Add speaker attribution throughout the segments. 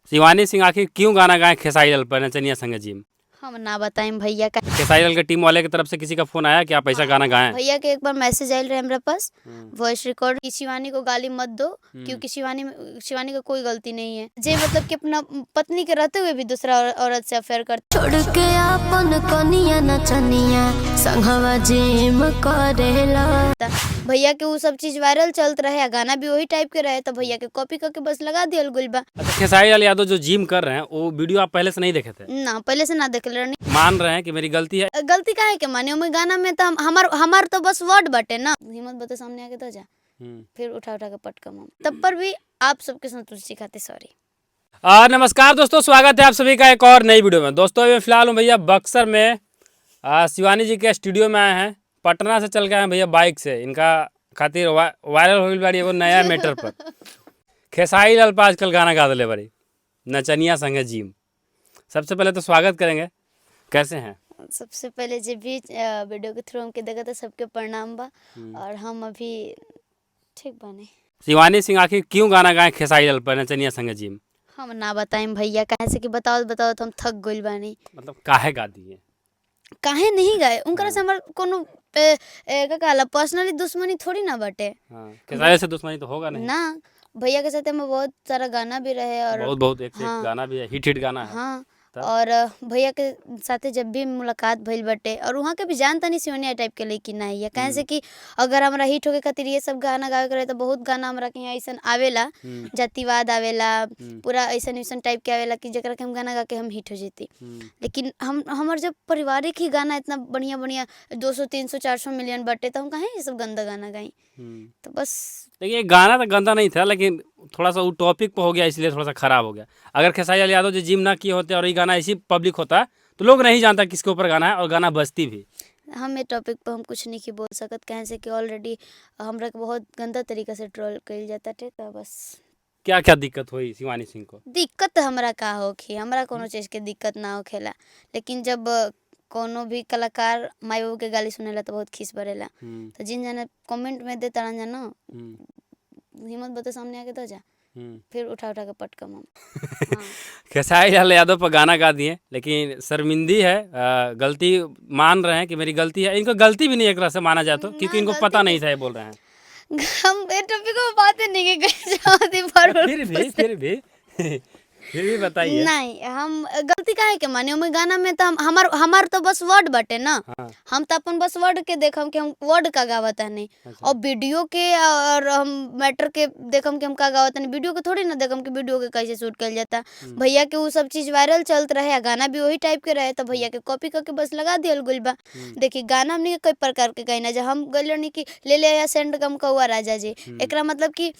Speaker 1: शिवानी सिंह आखिर क्यों गाना गाए खेसारी लाल पर नचनिया संगे जिम?
Speaker 2: हम ना बताएं भैया का।
Speaker 1: खेसारी लाल के टीम वाले की तरफ से किसी का फोन आया कि आप ऐसा गाना गाएं?
Speaker 2: भैया के एक बार मैसेज आयल रहे हमरा पास, वॉइस रिकॉर्ड, कि शिवानी को गाली मत दो क्योंकि शिवानी शिवानी का कोई गलती नहीं है, जे मतलब कि अपना पत्नी के रहते हुए भी दूसरा औरत से अफेयर करते।
Speaker 3: छोड़ के आपन कनिया नचनिया संघवा जिम करेला।
Speaker 2: भैया के वो सब चीज वायरल चलत रहे आ गाना भी वही टाइप के रहे, तो भैया के कॉपी करके बस लगा दियल गुल बा।
Speaker 1: अच्छा, खेसारी लाल यादव जो जिम कर रहे हैं वो वीडियो आप पहले से नहीं देखे थे?
Speaker 2: ना, पहले से ना देखले रहनी।
Speaker 1: मान रहे हैं कि मेरी गलती है?
Speaker 2: गलती काहे के माने, ओमे गाना में तो हमार हमार तो बस वर्ड बटे ना। हिम्मत बते सामने आके तो जा, फिर उठा उठा के पटकम हम, तब पर भी आप सबके संतुष्टि खातिर सॉरी।
Speaker 1: नमस्कार दोस्तों, स्वागत है आप सभी का एक और नई वीडियो में। दोस्तों अभी फिलहाल हम भैया बक्सर में शिवानी जी के स्टूडियो में आए हैं। पटना से चल के आए हैं भैया बाइक से। इनका खातिर वायरल हो गई बाड़ी एगो नया मैटर पर। खेसारी लाल पर आजकल गाना गा दिले बाड़ी नचनिया संगे जिम। सबसे पहले तो स्वागत करेंगे, कैसे हैं?
Speaker 2: सबसे पहले जे भी वीडियो के थ्रू हमके देखा था सबके प्रणाम बा, और हम अभी ठीक बानी।
Speaker 1: शिवानी सिंह आखिर क्यों गाना गाए खेसारी लाल पर नचनिया संगे जिम?
Speaker 2: हम ना बताएं भैया, काहे से कि बताओ बताओ तो हम थक गइल बानी।
Speaker 1: मतलब काहे गा दिए?
Speaker 2: काहे नहीं गाए, उनकरा से हमार कोनो ए, ए, का कहला पर्सनली दुश्मनी थोड़ी ना बाटे।
Speaker 1: हाँ, खेसारी से दुश्मनी तो होगा नहीं।
Speaker 2: ना, भैया के साथ हमें बहुत सारा गाना भी रहे और
Speaker 1: बहुत बहुत एक से एक
Speaker 2: हाँ।
Speaker 1: गाना भी है, हिट हिट गाना है।
Speaker 2: हाँ,
Speaker 1: तब?
Speaker 2: और भैया के साथे जब भी मुलाकात भइल बाटे और वहाँ के भी जान तनी सिवनिया टाइप के लइकी ना है, काहे से कि अगर हमरा हिट होके खातिर ये सब गाना गावे के रहे तो बहुत गाना हमरा के यहाँ ऐसन आवेला, जातिवाद आवेला, पूरा ऐसन ऐसन टाइप के आवेला कि जेकरा के हम गाना गा के हम हिट हो जैती। लेकिन हम हमर जब पारिवारिक ही गाना इतना बढ़िया बढ़िया 200 300 400 मिलियन बाटे तो हम काहे ये सब गंदा गाना गाई? तो बस।
Speaker 1: देखिए ये गाना तो गंदा नहीं था, लेकिन थोड़ा सा वो टॉपिक पर हो गया इसलिए थोड़ा सा खराब हो गया। अगर खेसारी लाल यादव जी जिम ना किए होते और ये गाना ऐसी पब्लिक होता तो लोग नहीं जानता किसके ऊपर गाना है और गाना बजती भी।
Speaker 2: हम ये टॉपिक पर हम कुछ नहीं बोल सकत, काहे से कि ऑलरेडी हमरा के बहुत गंदा तरीका से ट्रोल कइल जाता टे, तो बस।
Speaker 1: क्या क्या दिक्कत हुई शिवानी सिंह को?
Speaker 2: दिक्कत हमरा का होखी, हमरा कोनो चीज़ के दिक्कत ना होखेला, लेकिन जब कोनो भी कलाकार माई बाबू के गाली सुनेला तो बहुत खीस बरेला। तो जिन जना कमेंट में दे तारन जना, हिम्मत बते सामने आके तो जा, फिर उठा उठा के पटकम हम। हाँ।
Speaker 1: खेसारी लाल यादव पर गाना गा दिए, लेकिन शर्मिंदी है, गलती मान रहे हैं कि मेरी गलती है। इनको गलती भी नहीं एक तरह से माना जाए तो, क्योंकि
Speaker 2: ना,
Speaker 1: इनको
Speaker 2: गलती
Speaker 1: पता नहीं था ये बोल रहे हैं।
Speaker 2: हम ये टॉपिक पर बातें नहीं के जाते बार बार।
Speaker 1: फिर भी बताइए।
Speaker 2: नहीं, हम गलती काहे के माने, ओमे गाना में तो हमार हमार तो बस वर्ड बटे ना। हम तो अपन बस वर्ड के देखम कि हम वर्ड का गावत हनी। और वीडियो के और हम मैटर के देखम कि हम का गावत हनी, वीडियो के थोड़ी ना देखम कि वीडियो के कैसे शूट कइल जाता। भैया के वो सब चीज वायरल चलत रहे आ गाना भी वही टाइप के रहे, तो भैया के कॉपी करके बस लगा दियल गुल बा। देखी गाना हमनी के कई प्रकार के गाइना जा, हम गइल रहनी कि ले ले आया सेंड गम कौआ राजा जी, एकरा मतलब कि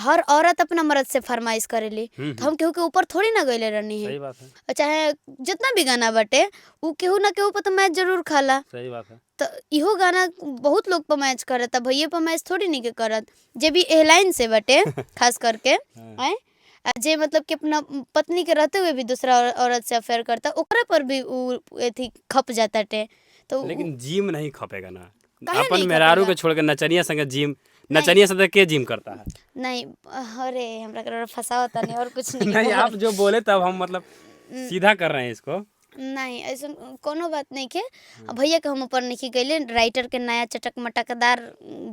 Speaker 2: हर औरत अपना मर्द से फरमाइश करेली, तो हम केहू के ऊपर थोड़ी ना गइले रहनी है।
Speaker 1: सही बात है।
Speaker 2: और चाहे जितना भी गाना बाटे उ केहू ना केहू पर तो मैच जरूर खाला।
Speaker 1: सही बात है।
Speaker 2: तो इहो गाना बहुत लोग पर मैच करत, भैये पर मैच थोड़ी नहीं के करत, जे भी एयरलाइन से बाटे खास करके। आए आ जे मतलब कि अपना पत्नी के रहते हुए भी दूसरा औरत से अफेयर करता ओकरा पर भी उ एथी खप जाता टे, तो
Speaker 1: लेकिन जिम नहीं खपेगा ना।
Speaker 2: काहे
Speaker 1: अपन
Speaker 2: नहीं
Speaker 1: मेहरारू
Speaker 2: खपेगा?
Speaker 1: के छोड़ के नचनिया संगे जिम, नचनिया संगे के जिम करता है?
Speaker 2: नहीं, अरे हमरा के फसावता नहीं और कुछ नहीं।
Speaker 1: नहीं, आप जो बोले तब हम मतलब सीधा कर रहे हैं इसको।
Speaker 2: नहीं, ऐसा कोनो बात नहीं के, भैया के हम ऊपर नहीं गइले, राइटर के नया चटक मटकदार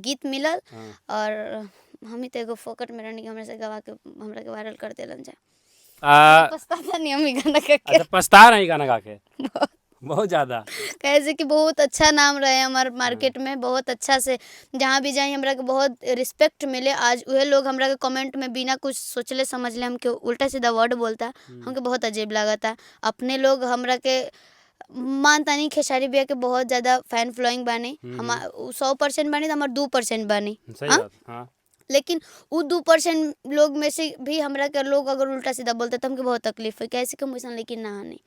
Speaker 2: गीत मिलल। और हम ही तो एगो फोकट में रहनी कि हमरा से गवा के हमरा के वायरल कर देलन जा। पछताता नहीं हम ई गाना गा के।
Speaker 1: अच्छा, पछता रहे हैं गाना गा के बहुत ज्यादा?
Speaker 2: कैसे कि बहुत अच्छा नाम रहे हमार मार्केट में, बहुत अच्छा से जहाँ भी जाए हमरा के बहुत रिस्पेक्ट मिले। आज उहे लोग हमरा के कमेंट में बिना कुछ सोचले समझले हमके उल्टा सीधा वर्ड बोलता, हमके बहुत अजीब लागता। अपने लोग हमरा के मानतानी खेसारी भैया के बहुत ज़्यादा फैन फॉलोइंग बानी, हम 100% बानी तो हमार 2% बानी।
Speaker 1: सही
Speaker 2: हाँ?
Speaker 1: बात, हाँ।
Speaker 2: लेकिन उ 2% लोग में से भी हमरा के लोग अगर उल्टा सीधा बोलते तो हमके बहुत तकलीफ है, कैसे कि हम वैसन लेकिन ना हनी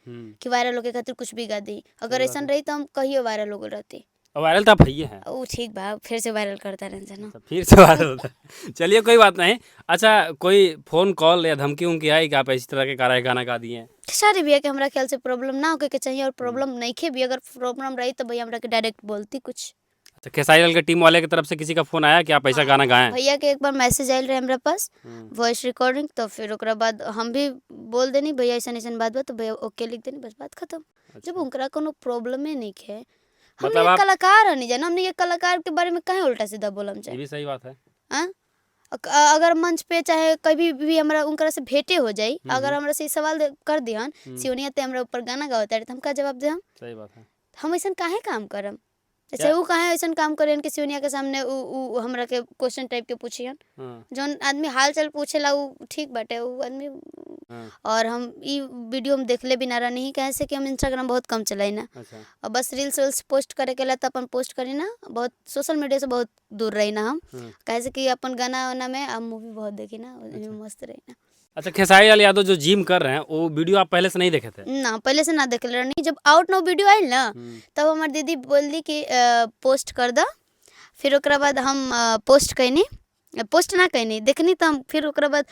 Speaker 2: कि वायरल होके खातिर कुछ भी गा दी। अगर ऐसा रही तो हम कहियो वायरल हो गइल रहती।
Speaker 1: और वायरल तो आप हइये हैं।
Speaker 2: उ ठीक बा, फिर से वायरल करता रहन ना।
Speaker 1: अच्छा, फिर से वायरल होता है, चलिए कोई बात नहीं। अच्छा, कोई फोन कॉल या धमकी उमकी आई कि आप इस तरह के गाना गाना गा दिए हैं?
Speaker 2: खेसारी भैया के हमरा ख्याल से प्रॉब्लम ना होके के चाहिए, और प्रॉब्लम नहीं खे भी, अगर प्रॉब्लम रही तो भैया हमरा के डायरेक्ट बोलती कुछ।
Speaker 1: अच्छा, खेसारी लाल के टीम वाले की तरफ से किसी का फोन आया कि आप ऐसा गाना गाएं?
Speaker 2: भैया के एक बार मैसेज आयल रहे हमरा पास,
Speaker 1: हम्म,
Speaker 2: वॉइस रिकॉर्डिंग, तो फिर ओकरा बाद हम भी बोल देनी भैया ऐसन ऐसन बात बा, तो भैया ओके लिख देनी, बस बात खत्म। जब उनकरा कोनो प्रॉब्लमे नहीं है, हमने
Speaker 1: मतलब
Speaker 2: के कलाकार हनी जान, हमने के कलाकार के बारे में काहे उल्टा सीधा बोलम
Speaker 1: ये
Speaker 2: चाहे।
Speaker 1: भी सही बात है।
Speaker 2: हाँ? अगर मंच पे चाहे कभी भी हमरा उनकरा से भेंटे हो जाई, अगर हमरा से ई सवाल कर दिहन सिवनिया ते हमरा ऊपर गाना गावत त हम का जवाब देहम?
Speaker 1: सही बात है।
Speaker 2: हम ऐसन काहे काम करम? अच्छा ऊ काहे ऐसन काम करेन कि सिवनिया के सामने ऊ ऊ हमरा के क्वेश्चन टाइप के पूछियन?
Speaker 1: हाँ,
Speaker 2: जौन आदमी हाल चाल पूछेला ऊ ठीक बाटे, ऊ आदमी।
Speaker 1: हाँ,
Speaker 2: और हम ई वीडियो हम देखले भी ना रहनी, काहे से कि हम इंस्टाग्राम बहुत कम चलाई ना,
Speaker 1: अच्छा।
Speaker 2: और बस रील्स उल्स पोस्ट करे के ला तो अपन पोस्ट करी ना, बहुत सोशल मीडिया से बहुत दूर रही ना हम, काहे से कि अपन गाना वाना में आ मूवी बहुत देखी ना, ओमे मस्त रही ना।
Speaker 1: अच्छा, खेसारी लाल यादव जो जिम कर रहे हैं वो वीडियो आप पहले से नहीं देखे थे?
Speaker 2: ना, पहले से ना देखले रहनी। जब आउट नो वीडियो आयल ना, तब हमार दीदी बोलली कि पोस्ट कर द। फिर ओकरा बाद हम पोस्ट कैनी, पोस्ट ना कैनी, देखनी तो हम फिर ओकरा बाद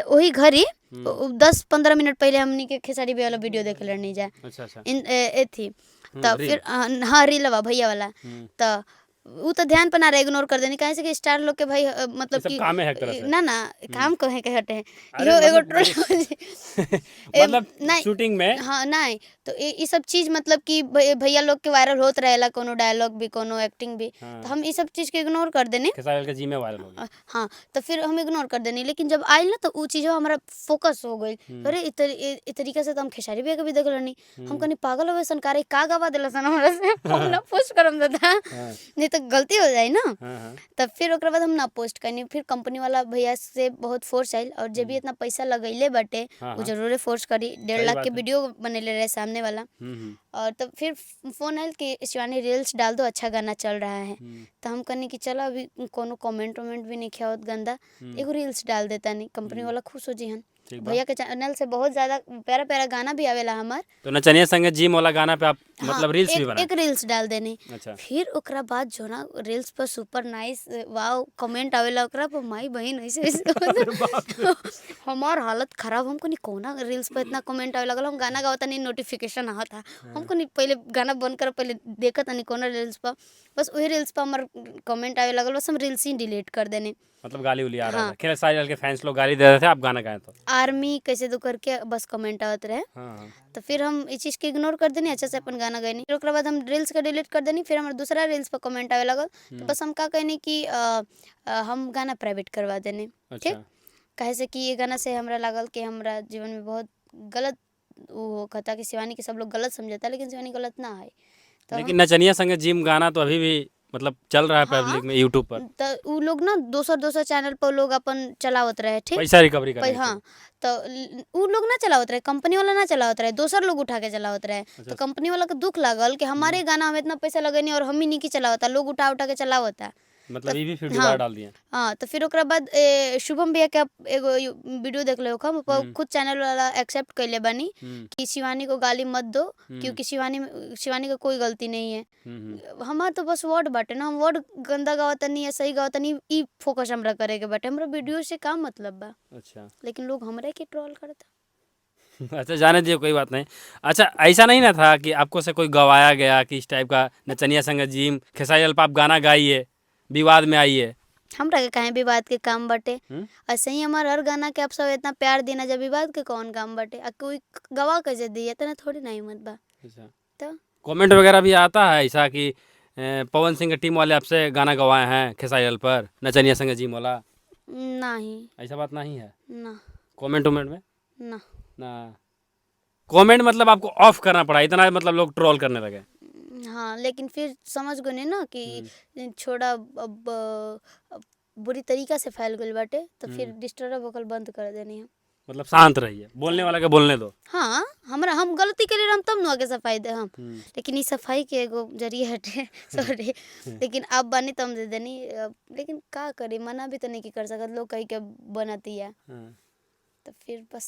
Speaker 2: वही घड़ी 10-15 मिनट पहले हमनी के खेसारी भैया वाला वीडियो देख रहनी जा।
Speaker 1: अच्छा अच्छा।
Speaker 2: इन एथी तब
Speaker 1: रील।
Speaker 2: फिर हाँ, रीलवा भैया वाला।
Speaker 1: हम्म।
Speaker 2: तो ऊ तो ध्यान पर ना रहे, इग्नोर कर देनी, काहे से कि स्टार लोग के भाई मतलब
Speaker 1: सब
Speaker 2: कि
Speaker 1: कामे है एक तरह से।
Speaker 2: ना ना, काम कहे के हटे हैं।
Speaker 1: अरे
Speaker 2: इहो एगो
Speaker 1: मतलब
Speaker 2: ट्रोल
Speaker 1: मतलब
Speaker 2: नहीं।
Speaker 1: शूटिंग में।
Speaker 2: हाँ, नहीं तो ई सब चीज मतलब कि भैया लोग के वायरल होत रहेला, कोनो डायलॉग भी कोनो एक्टिंग भी।
Speaker 1: हाँ।
Speaker 2: तो हम ई सब चीज के इग्नोर कर देनी।
Speaker 1: खेसारी लाल के जिम में वायरल हो गया।
Speaker 2: हाँ, तो फिर हम इग्नोर कर देनी, लेकिन जब आयल ना तो ऊ चीज हमारा फोकस हो गई। अरे इ तरीका से तो हम खेसारी भैया के भी देख लेनी। हम कनी पागल हो गए सनकारे का गवा देला सन हमरा से, हम ना पोस्ट करम दादा,
Speaker 1: हाँ।
Speaker 2: नहीं तो गलती हो जाई ना।
Speaker 1: हाँ हाँ
Speaker 2: तब फिर ओकरा बाद हम ना पोस्ट करनी। फिर कंपनी वाला भैया से बहुत फोर्स आयल, और जे भी इतना पैसा लगैले बाटे
Speaker 1: हाँ,
Speaker 2: वो
Speaker 1: हाँ।
Speaker 2: जरूरे फोर्स करी। 1.5
Speaker 1: सही
Speaker 2: लाख
Speaker 1: बात
Speaker 2: के
Speaker 1: है।
Speaker 2: वीडियो बनेले रहे सामने वाला।
Speaker 1: हम्म, हम्म,
Speaker 2: और तब फिर फोन आयल कि शिवानी रील्स डाल दो, अच्छा गाना चल रहा है।
Speaker 1: हम्म,
Speaker 2: तो हम कहनी कि चलो अभी कोनो कमेंट वमेंट भी नहीं आवत गंदा, एगो रील्स डाल देता नहीं, कंपनी वाला खुश हो जिहन।
Speaker 1: ठीक बा।
Speaker 2: भैया के चैनल से बहुत ज्यादा प्यारा प्यारा गाना भी आवेला हमार।
Speaker 1: तो नचनिया संगे जिम वाला गाना पे आप
Speaker 2: हाँ,
Speaker 1: मतलब रील्स भी
Speaker 2: एक,
Speaker 1: बनाए?
Speaker 2: एक रील्स डाल देनी।
Speaker 1: अच्छा।
Speaker 2: फिर ओकरा बाद जो ना रील्स पर सुपर नाइस वाओ कमेंट आवेला ओकरा पर, माई बहिन ऐसे ऐसे हमार हालत खराब। हमको नहीं कोना रील्स पर इतना कमेंट आवे लगल। हम गाना गावता नहीं, नोटिफिकेशन आवता, हमको नहीं पहले गाना बंद कर पहले देखत नहीं कोना रील्स पर, बस वही रील्स पर हमार कमेंट आवे लगल, बस हम रील्स ही डिलीट कर देने।
Speaker 1: मतलब गाली उली आ रहा
Speaker 2: हाँ।
Speaker 1: था? खेसारी लाल के फैंस लोग गाली दे रहे थे आप गाना गाए तो?
Speaker 2: आर्मी कैसे दो करके बस कमेंट आवत रहे।
Speaker 1: हाँ हाँ
Speaker 2: तो फिर हम इस चीज़ के इग्नोर कर देनी, अच्छा से अपन गाना गैनी। फिर ओकरा बाद हम रील्स के डिलीट कर देनी। फिर हमारे दूसरा रील्स पर कमेंट आवे लगल, तो बस हम का कहनी कि हम गाना प्राइवेट करवा देनी।
Speaker 1: अच्छा।
Speaker 2: ठीक, काहे से कि ये गाना से हमरा लागल कि हमरा जीवन में बहुत गलत वो होता कि शिवानी के सब लोग गलत समझता, लेकिन शिवानी गलत ना है। तो
Speaker 1: लेकिन नचनिया संगे जिम गाना तो अभी भी मतलब चल रहा है
Speaker 2: हाँ।
Speaker 1: पब्लिक में यूट्यूब पर।
Speaker 2: तो उ लोग ना दोसर दोसर चैनल पर लोग अपन चलावत रहे, ठीक,
Speaker 1: पैसा रिकवरी करने के
Speaker 2: हाँ, तो उ लोग ना चलावत रहे, कंपनी वाला ना चलावत रहे, दोसर लोग उठा के चलावत रहे। तो कंपनी वाला के दुख लागल कि हमारे गाना हम इतना पैसा लगेनी और हम ही नहीं की चलावता, लोग उठा उठा के चलावता।
Speaker 1: लिए। मतलब ये भी फिर
Speaker 2: हाँ।
Speaker 1: दोबारा डाल दिए।
Speaker 2: हाँ, तो फिर ओकरा बाद शुभम भैया के आप एगो वीडियो देख ले हम
Speaker 1: हम्म।
Speaker 2: खुद चैनल वाला एक्सेप्ट कैले बानी
Speaker 1: हम्म,
Speaker 2: कि शिवानी को गाली मत दो,
Speaker 1: हम्म।
Speaker 2: क्योंकि शिवानी शिवानी का कोई गलती नहीं है।
Speaker 1: हम्म, हम्म।
Speaker 2: हमार तो बस वर्ड बाटे ना, हम वर्ड गंदा गावता नहीं है सही गावता नहीं, ई फोकस हमरा करे के बाटे, हमरा वीडियो से का मतलब बा।
Speaker 1: अच्छा।
Speaker 2: लेकिन लोग हमरा के ट्रोल करता।
Speaker 1: अच्छा, जाने दीजिए, कोई बात नहीं। अच्छा, ऐसा नहीं ना था कि आपको से कोई गवाया गया कि इस टाइप का नचनिया संग जिम खेसारी लाल पर आप गाना गाइए, विवाद में आइए?
Speaker 2: हमरा के काहे विवाद के काम बाटे?
Speaker 1: हम्म?
Speaker 2: ऐसे ही हमार हर गाना के आप सब इतना प्यार देना, जब विवाद के कौन काम बाटे? आ कोई गवा कैसे दी, इतना थोड़ी ना हिम्मत बा।
Speaker 1: अच्छा।
Speaker 2: तो
Speaker 1: कमेंट वगैरह भी आता है ऐसा कि पवन सिंह के टीम वाले आपसे गाना गवाए हैं खेसारी लाल पर नचनिया संग जिम वाला?
Speaker 2: नहीं।
Speaker 1: ऐसा बात नहीं है?
Speaker 2: ना।
Speaker 1: कमेंट उमेंट में?
Speaker 2: ना।
Speaker 1: ना, कमेंट मतलब आपको ऑफ करना पड़ा, इतना मतलब लोग ट्रोल करने लगे?
Speaker 2: हाँ, लेकिन फिर समझ गए ना कि छोड़ा, अब अब बुरी तरीका से फैल गइल बाटे, तो फिर डिस्टर्ब होकर बंद कर देनी हम।
Speaker 1: मतलब शांत रहिए, बोलने वाला के बोलने दो।
Speaker 2: हाँ, हमरा हम गलती के लिए हम तब न आगे सफाई दे हम, लेकिन ई सफाई के एगो जरिए हटे, सॉरी, लेकिन अब बनी तो हम दे देनी अब, लेकिन का करी, मना भी तो नहीं की कर सकत, लोग कही के बनती है।
Speaker 1: हाँ।
Speaker 2: तो फिर बस।